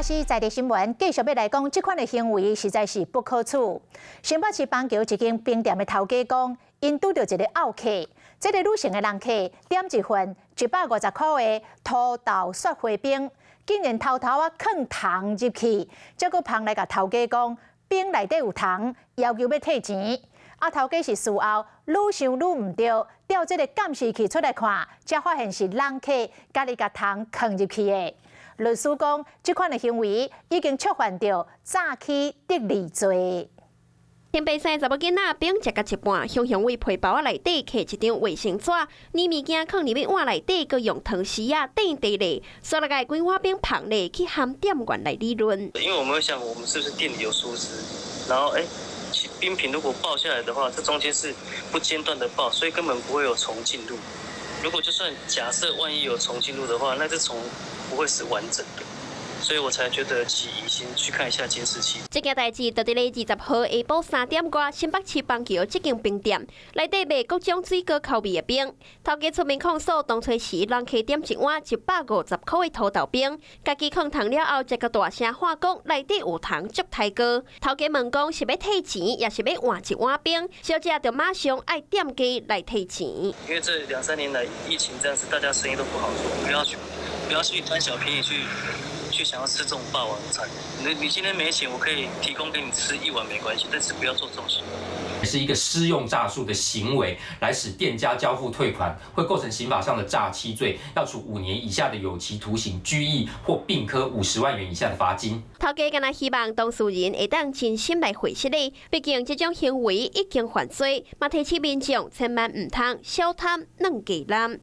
華視在地新聞繼續欲來講，這款的行為實在是不可取。新北市板橋一間冰店的頭家講，𪜶拄著一个漚客，這个女性的人客點一份150箍的土豆雪花冰，竟然偷偷仔囥糖入去，才閣捧來共頭家講，冰內底有糖，要求欲退錢。啊，頭家是事後愈想愈毋對，調這个監視器出來看，才發現是人客家己共糖囥入去的。律師講，這款的行為已經觸犯著詐欺得利罪。天白生查某囡仔冰食到一半，雄雄為皮包仔內底摕一張衛生紙，捏物件囥入去碗內底，閣用湯匙仔墊地咧，煞來共規碗冰捧咧去和店員來理論。因為我們會想，我們是不是店裡有疏失？然後，冰品如果爆下來的話，這中間是不間斷的爆，所以根本不會有蟲進入。如果就算假設萬一有蟲進入的話，那隻蟲不會是完整的，所以我才覺得起疑心去看一下監視器。這件代誌就佇咧20號下晡3點外，新北市板橋這間冰店內底賣各種水果口味的冰，頭家出面控訴，當初時人客點一碗150箍的土豆冰，家己囥糖了後，才閣大聲喊講內底有糖，足刣哥。頭家問講是欲退錢，抑是欲換一碗冰，小姐就馬上愛店家來退錢。因為這兩三年來疫情這樣子，大家生意都不好做，不要去貪小便宜去想要吃這種霸王餐。你今天沒錢，我可以提供給你吃一碗沒關係，但是不要做這種行為。是一個施用詐術的行為，來使店家交付退款，會構成刑法上的詐欺罪，要處5年以下的有期徒刑、拘役或併科50萬元以下的罰金。頭家敢若希望當事人會當真心來回釋咧，畢竟這種行為已經犯罪，嘛提醒民眾千萬毋通小貪軟雞腩。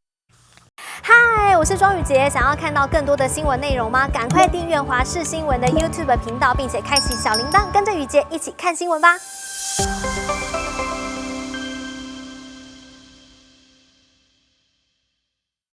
嗨，我是莊宇傑，想要看到更多的新聞內容嗎？趕快訂閱華視新聞的 YouTube 頻道，並且開啟小鈴鐺，跟着宇傑一起看新聞吧。